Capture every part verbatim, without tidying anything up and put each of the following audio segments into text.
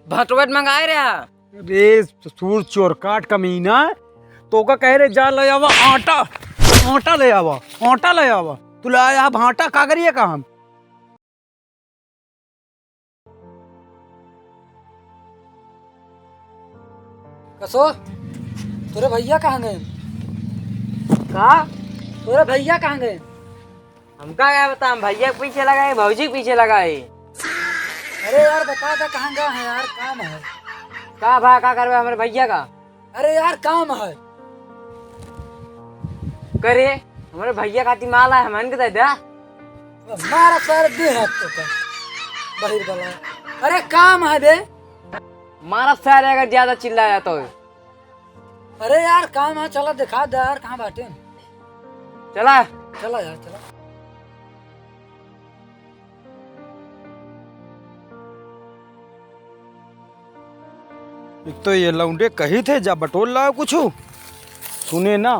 भटवट मंगाए रहा। अरे ससुर चोरकाट कमीना, तोका कहे रहे जा ले आवा आटा, आटा ले आवा, आटा ले आवा। तू ले आया भाटा, का करिए का हम? कसो, तोरे भैया कहाँ गए? का? तोरे भैया कहाँ गए? हमका क्या बता, हम भैया के पीछे लगा है, भौजी के पीछे लगा है। अरे यार, बता दे कहाँ गए हैं यार, काम है। का भा, का करबे हमरे भैया का? अरे यार, काम है। करे, हमरे भैया खातिर माल है, हमन के दे दे। मारा सारे दे हाथ तो का। बहिर वाला। अरे काम है बे। मारा सारे अगर ज्यादा चिल्लाया तो। अरे यार, काम है, चला दिखा दे यार, कहाँ बाटे। चला। चला यार, चला। एक तो ये लौंडे कही थे, "जा बटोर लाओ कुछ," सुने ना।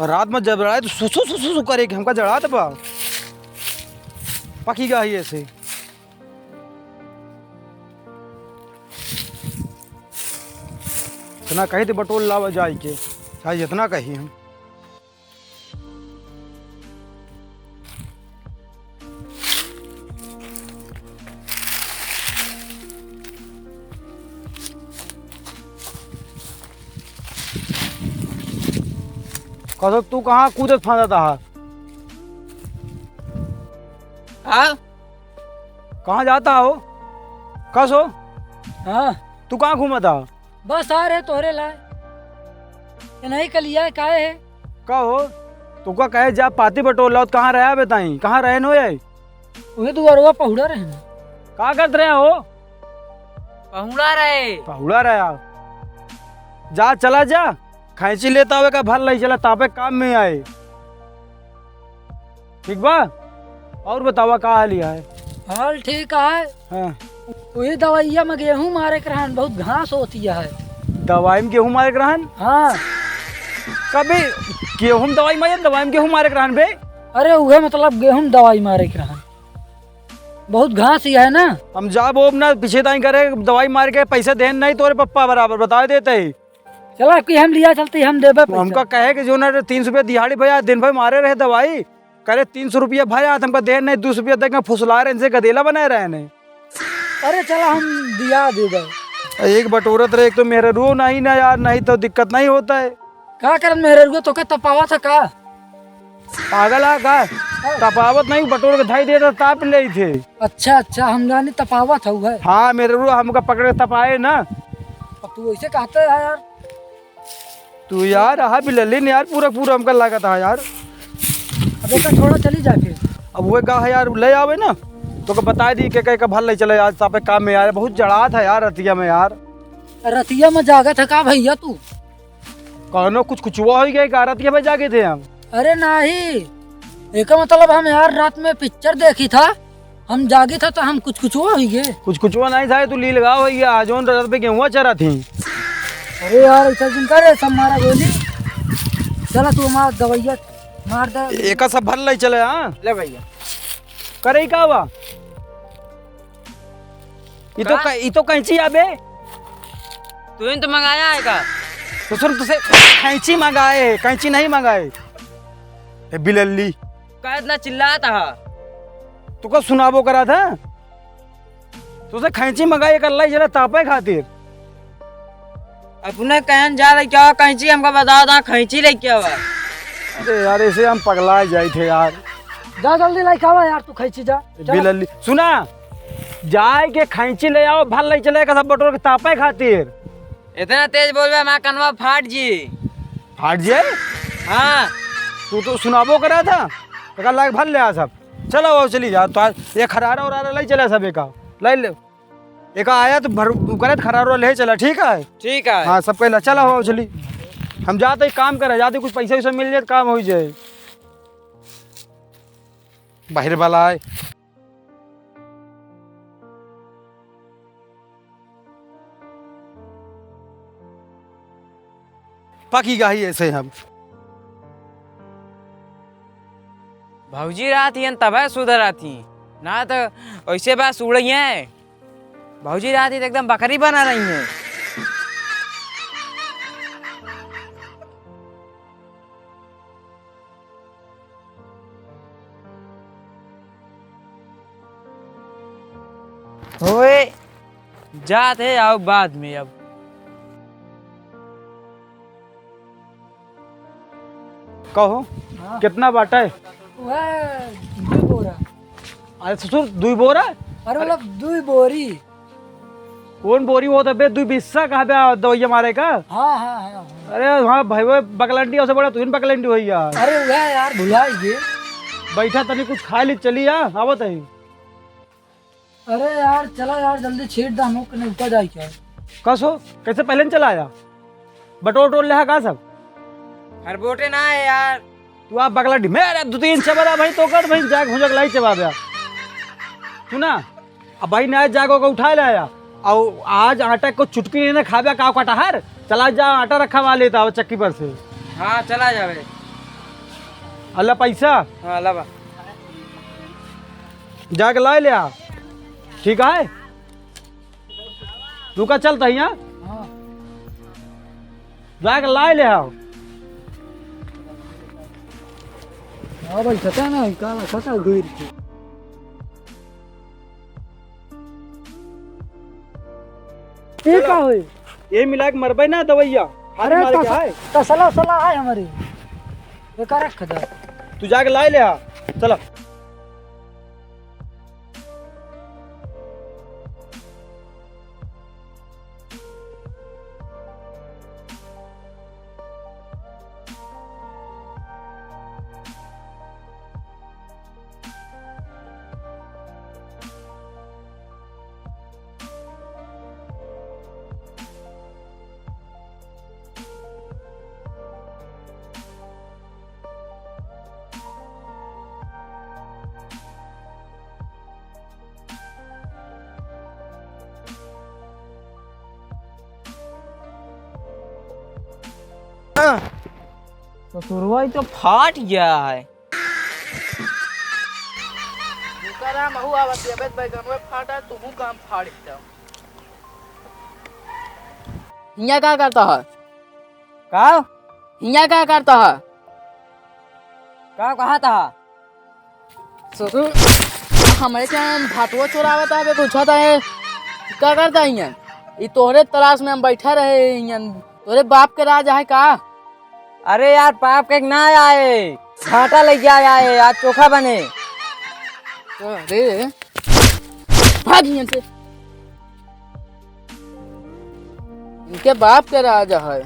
और रात में जब जड़ाए तो सुसु सुसु सु करे कि हमका जड़ात बा। पकी गा ही ऐसे। इतना कही थे बटोर लावा जाए के, चाहे जितना कही हम। कसो तू कहाँ कूदत फांदत हा? हाँ? कहाँ जाता हो? कसो? हाँ। तू कहाँ घूमत हा? बस आ रहे तोहरे लाए। ये नहीं कलिया काहे है? का हो? तुका कहे जा पाती बटोर लाओ, कहाँ रहा बताई? कहाँ रहे नो ये? उहे दुआरवा पहुड़ा रहे हैं। का करत रहे हो? पहुड़ा रहे। पहुड़ा रहे आप। जा, चला जा। खैंची लेता हुए का भर लई चला, तापे काम में आए। ठीक बा? और बतावा का हाल है? हाल ठीक है। हाँ। वही दवाइया में गेहूं मारे के रहन, बहुत घास होती है। दवाई में गेहूं मारे के रहन? हाँ। कभी गेहूं में दवाई मारे, दवाई में गेहूं मारे के रहन बे? अरे उहे मतलब गेहूं में दवाई मारे के रहन, बहुत घास ही है ना। हम जाब ओब ना पीछे दाई करे, दवाई मार के पैसा देन नहीं तोरे पप्पा बराबर, बता देते ही। चला कि हम लिया चलते, हम देबे तो हमका पैसा। कहे कि जो ना तीन सौ रुपया दिहाड़ी भैया, दिन भर मारे रहे दवाई, करे तीन सौ रुपया भैया, हमका देन नहीं, दो सौ रुपया देके फुसला रहे, इनसे गदेला बनाए रहे ने। अरे चला हम दिया देबे। एक बटोरत रहे, एक तो मेहररुओ नहीं ना यार, नहीं तो दिक्कत नहीं होता है। का करन मेहररुओ, तोके तपावा था का? पागल आ का? हाँ। तपावत नहीं, बटोर के धाई देता, ताप ले थे। अच्छा, अच्छा, हम जानी तपावत हऊ है। हाँ, मेहररुओ हमका पकड़ के तपाए ना। अब तू ऐसे कहता है यार। तू यार, हाँ, बिललिन यार, पूरा, पूरा हमका लागत है यार। अब एका छोड़ा चली जा फिर। अब वो का है यार, ले आवे ना, तोके बताई दी के, के, के भर ले चले आज, सापे काम में यार, बहुत जड़ात है यार, रतिया में यार। रतिया में जागत है का भैया तू? कौनो कुछ कुचुआ होई गए का? रतिया में जागे थे हम। अरे नाही, एका मतलब हम यार रात में पिक्चर देखी था, हम जागी था तो हम कुछ कुचुआ होई गए। कुछ कुचुआ नहीं था, तू लीलगाँव होई गया, जौन रात पे गेहुआ चरा थी। अरे यार, ऐसा जिन करे सब मारा गोली। चला तू हमारा दवाइया मार दे। एका सब भर ले चले, हाँ? ले भैया। करे का बा? ई तो का? कै-, ई तो कैंची आबे। तू ही तो मंगाया है का? तो सुन, तुझसे कैंची मंगाए है, कैंची नहीं मंगाए। ए बिलल्ली। का इतना चिल्लात हा? तू का सुनाबो करा था? तुझसे कैंची मंगाई एक अल्लाह जरा तापे खातिर। अपने कहन जा लेके आवा कैंची, हमका बता दा कैंची लेके आवा। अरे यार, ऐसे हम पगला जाई थे यार। जा जल्दी लेके आवा यार, तू कैंची जा। जा। बिलल्ली, सुना, जाए के खैंची ले आओ, भर ले चले का सब बटोर के तापे खातिर। इतना तेज बोलबे, हमारा कनवा फाट जी। फाट जी? हाँ। तू तो सुनाबो करा था, एका लाग भर ले आ सब। चलो, आओ, चली जा। तो आज ये खरारा उरारा ले चला सब एका। ले ले। एका आया तो भर, करे तो खरारा ले चला, ठीक है? ठीक है। हाँ, सब कहला, चला, आओ, चली। हम जाते ही काम करे, जाते कुछ पैसा वैसा मिल जाए तो काम हो जाए। बाहर वाला आए। पकी गई ऐसे हम। भौजी रहत हियन तबे सुधर रहत ही, ना तो वैसे बस उड़इए। भौजी रहती तो एकदम बकरी बना रही है। होए, जात है, आओ बाद में अब। कहो, हाँ। कितना बाटा है? वह दुई बोरा। अरे ससुर, दुई बोरा? अरे मतलब दुई बोरी। कौन बोरी होत बे? दुई बिस्सा कहाँ बे दवैया मारे का? हाँ, हाँ, हाँ, हाँ। अरे हाँ भाई, वो बकलंडी, ओसे बड़ा तू ही बकलंडी होई यार। अरे वह यार, भुलाई गए। बैठा तनी कुछ खाइ ली, चली आ, आवत है। अरे यार, चला यार, जल्दी छीट दा, मुँह के निपटा जाए क्या? कस हो? कैसे पहले न चला आया? बटोर वटोर लेहा का सब? हर बोटे ना है यार। तू आप बगला ढिमे, अरे दो तीन चबरा भाई तो कर भाई, जाग भुजक लाई चबा दे। सुना, अब भाई ना जागो को उठा ले आया। और आज आटा को चुटकी नहीं ना खाबे का कटहर, चला जा आटा रखा वाले था चक्की पर से। हाँ, चला जावे। अल्लाह पैसा। हाँ, अल्लाह बा। जाके लाए ले आ। ठीक है? रुका, चलता ही, हाँ? हाँ। जाके लाए ले आओ। हाँ भाई, खता ना, का खता घूर के। ये का होई? ये मिला के मरबे ना दवैया। हाथ अरे मारे के तस-, आए। तसला उसला आए हमारे। ये का रख दे। तू जाके लाए ले आ। चला। ससुरवा, ई तो फाट गया है। रुका रहा, महू आवत है। अबे बैगनवे फाटा, तुहू काम फाड़ देता। हियाँ का करता है? का? हियाँ का करता है? का कहत ह? ससुर, हमरे के यहाँ भाटुआ चोरावत ह, बे पूछत ह, का करता हियाँ? ई तोहरे तलाश में हम बैठा रहे हियाँ। तोहरे बाप के राज है का? अरे यार, बाप के ना आए, भाटा लइके आए, आज चोखा बने। अरे, भाग हियाँ से। इनके बाप के राज है।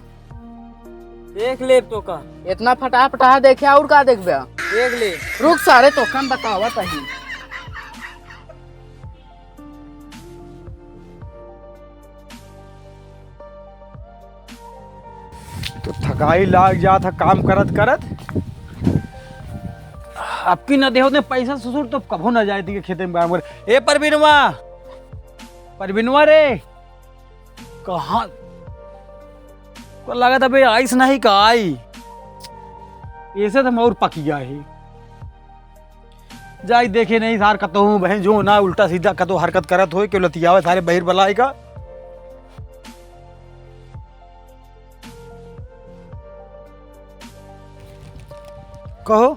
देख ले तो का। इतना फटाह फटाह देखे और का देखबे? देख ले। रुक सारे, तोका हम बतावत ही। तो थकाई लाग जात है काम करत करत। अबकी न देहो ने पैसा ससुर तो कभो न जाए दी खेते में काम करे। ए परवीनवा, परवीनवा रे, कहाँ को लागत अबे आइस नहीं का आई। ऐसे तो हम और पक गया है। जाई देखे नहीं सार कतो हूँ बहन जो ना उल्टा सीधा कतो हरकत करत होए, क्यों लतियावे सारे बहिर बलाए का। कहो,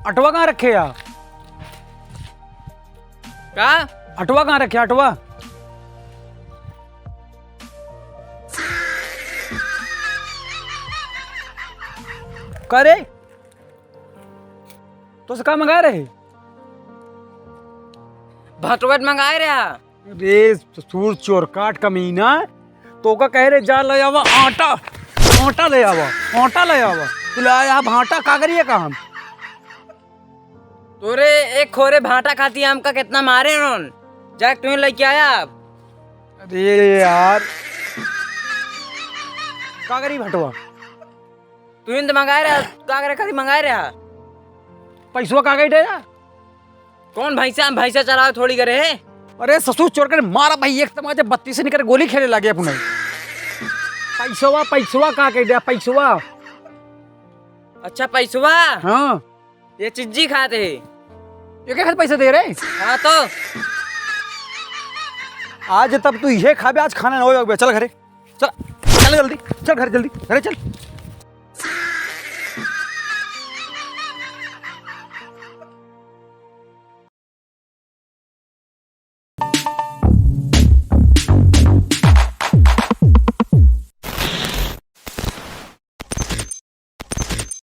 अटवा कहाँ रखे यार? का? अटवा कहाँ रखे, अटवा? का रे? तोसे का मंगाए रहे? भटवट मंगाए रहा। रे ससुर चोरकाट कमीना, तोका कहे रहे जा ले आवा आटा, आटा ले आवा, आटा ले आवा। तू ले आया भाटा, का करिए काम? तोरे एक खोरे भाटा खाती हमका कितना मारे उन्होंने, जाके तुम्हें लेके आया आप। अरे यार, का करी भटवा? तू ही तो मंगाए रहा, का करे खातिर मंगाए रहा? पैसवा का कही दे यार? कौन भैंसा, हम भैंसा चरावे थोड़ी करे है? अरे ससुर चोर करे मारा भाई, एक तमाचे बत्तीस निकर गोली खेले लगे अपने। पैसवा, पैसवा का कही दे, पैसवा। अच्छा पैसवा? हाँ। ये चिज्जी खाते है। ये क्या खातिर पैसा दे रहे? हाँ तो। आज तब तू इहे खाबे, आज खाना ना होबे। चल घरे, चल, चल जल्दी, चल घर जल्दी, घरे चल।